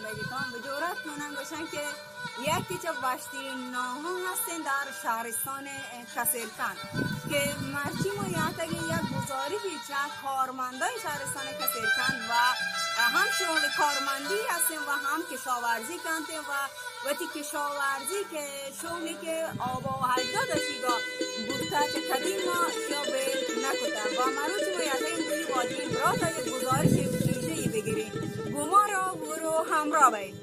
بجورت کنن گوشن که یکی چه وشترین ناحه هستن در شهرستان کسرکند که مرچی ما یاتگی یک گزارشی چه کارمندای شهرستان کسرکند و هم شغل کارمندی هستن و هم کشاورزی کنتن و وتی کشاورزی که شغلی که آبا و اجداد اشیگا بوتا چه قدیم ما یا به نکتا و مروچ ما یاتگی دوی واجی برات یک گزارش ویژه‌ای بگیریم. گمارا برو همراه بید.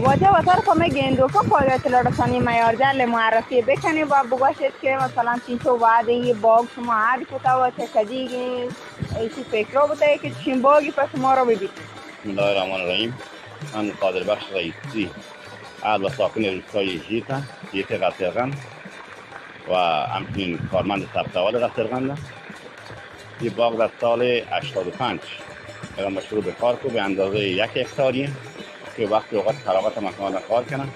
واجہ وتر پہ مئے گندوکاں پاگہ اطلاع رسانی میارجل معرفی بکنی و بگوشت کہ مثلاً چینچو وعدے یہ باغ شما عاد کتا و چہ کدیگیں ایسی فکرو بوتا کہ چین باغی پہ شما رو ببیت؟ بسم الله الرحمن الرحیم. من قادر بخش رئیسی، اهل و ساکن روستای ژیتم، ژیت قصرقند و همچنین کارمند ثبت احوال قصرقندم. این باغ در سال هشتاد و پنج ادا ما شروع به کار کو، به اندازهٔ یک هکتاری که وقت اوقات فراغت مکان کار کنم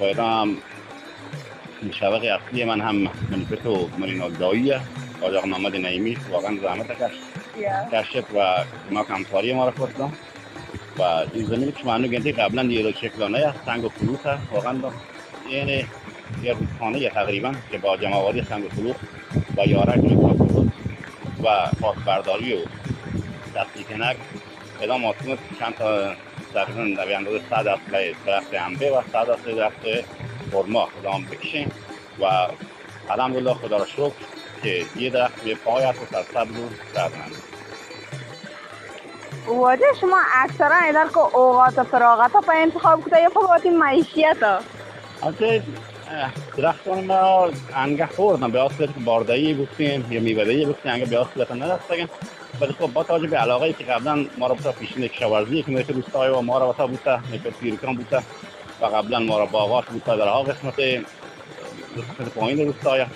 و ادا هم شوق اصلی من هم منی پت و منی ناگدایی، آقا محمد نعیمی، واقعاً زحمت کش، کشت و کمک همکاری ما را کرد. و این زمین که شما هنو گندی قبلاً یه شکلانه است، سنگ و فلوت است، واقعاً با این یه رودخانه یه تقریباً که با جمع‌آوری سنگ و فلوت و یارک و فلوت و پاس برداری و دستی کنک، ادا ما چند تا تقریباً در اندازهٔ صد اصل درخت انبه و صد اصل درخت خرما ادا بکشیم و الحمدلله خدا را شکر که یه درخت به پای است و سرسبز و سربلند. واجہ شما اکثراً ادھر کو اوقات فراغت پہ انتخاب کتا یا پہ وتی معیشت؟ اچھا، درختان ما انگه خوردن به اصل که باردهی بودیم یا میوه‌دهی بودیم، انگه به اصل نداشتگن. ولی خب با توجه به علاقه‌ای که قبلاً ما را بوتا پیشین کشاورزی که می‌کرد روستای و ما را وتا بوتا، می‌کرد پیرکان بوتا و قبلاً ما را باغات بوتا در آ قسمت، قسمت پایین روستای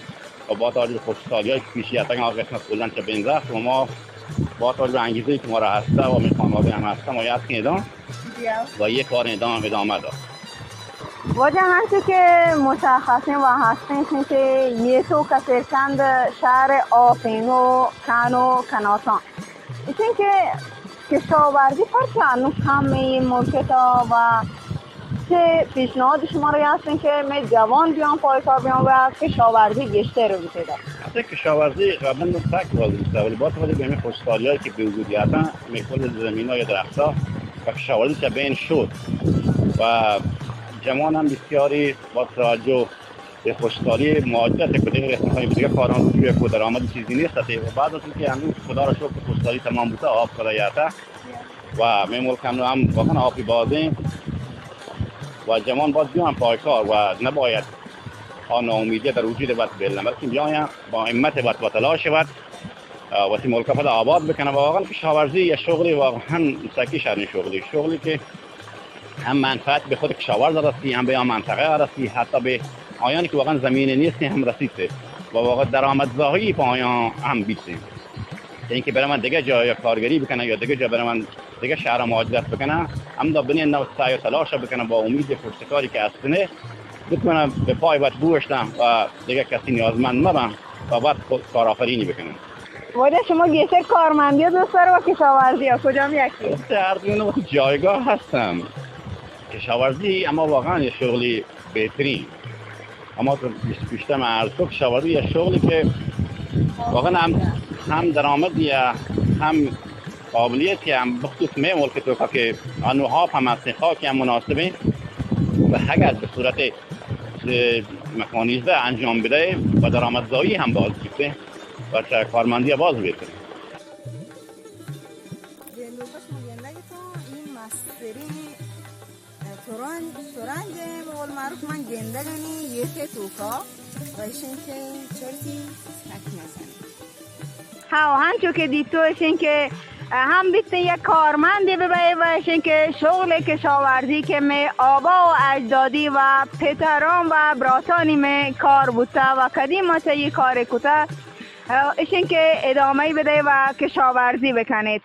و با توجه به خشکسالی‌هایی که پیش یاتگن آ قسمت کلاً چه بین رفت و ما با توجه به انگیزه‌ای که ما را هسته و می خانواده هم هسته ما یاد کردم و یه کار ادامه ادامه داد. واجہ ہنچو کہ مشخصیں و ہستیں کہ یہ تو کسرکند شہر آپین و کان و کناساں اشیں کہ کشاورزی پرچا انو کم ایں ملک تا و چے پیشنہاد شما را ہستیں کہ مئے جوان بیان پائکار بیان و کشاورزی گیشتر بوتیدا؟ اصلاً کشاورزی قبلاً سک باز بوتا، ولی باز ولی به همین خشکسالی‌هایی که به وجود آتن، می کل زمینا یا درختا و کشاورزی چه بین شد و جوان هم بسیاری با توجه به خشکسالی مهاجرت به دیگه قسمت‌های دیگه کاران رو توی کو درآمد چیزی نیست و بعد از اینکه هنوز خدا را شکر خشکسالی تمام بوتا، آب خدا یاتا و می ملک هم هم واقعاً آبی بازیں و جوان باز بیان پایکار و نباید آ ناامیدی در وجود وت بلن، بلکه بیاین با همت وت و تلاش وت، اه، وتی ملک پدا آباد بکنن. و واقعاً کشاورزی یا شغلی واقعاً سکی شرین شغلی، شغلی که هم منفعت به خود کشاورز رسی، هم به آن منطقه رسی، حتی به آیانی که واقعاً زمین نیست هم رسیده و واقعاً درآمدزایی به آیان هم بیده. اینکه برای من دیگه جای کارگری بکنن یا دیگه جا برای من دیگه شهر مهاجرت بکنن، هم دا بنین نو سعی و تلاش بکنن با امید پشتکاری که هستنه بتونن به پای وت بوشتن و دیگه کسی نیازمند مبن و وت خود کارآفرینی بکنن. واجہ شما گیشتر کارمندی دوست دارے و کشاورزی ها، کجام یکی؟ هر دو اینا وقت جایگاه هستن. کشاورزی اما واقعاً یه شغلی بهترین. اما تو بیست و پنج تا من عرض کو کشاورزی یه شغلی که واقعاً هم، هم درآمدی هم قابلیتی هم بخصوص می ملک تو که انو آب هم هستن، خاکی هم مناسبه و اگر به صورت اه، مکانیزه انجام بده و درآمدزایی هم باز بیته و چه کارمندی باز بیته. گندوکش ما گندگتون این مسترین، اه، ترنج، ترنج به قول معروف من گندگنی یه که توکا و ایشن که چرتی تک مزنی. ها، و همچو که دیتو اشین که هم بیتن یک کارمندی ببه و اشین که شغل کشاورزی که می آبا و اجدادی و پتران و براتانی می کار بوته و قدیم ما چه یه کار کته، اشین که ادامه بده و کشاورزی بکنیت.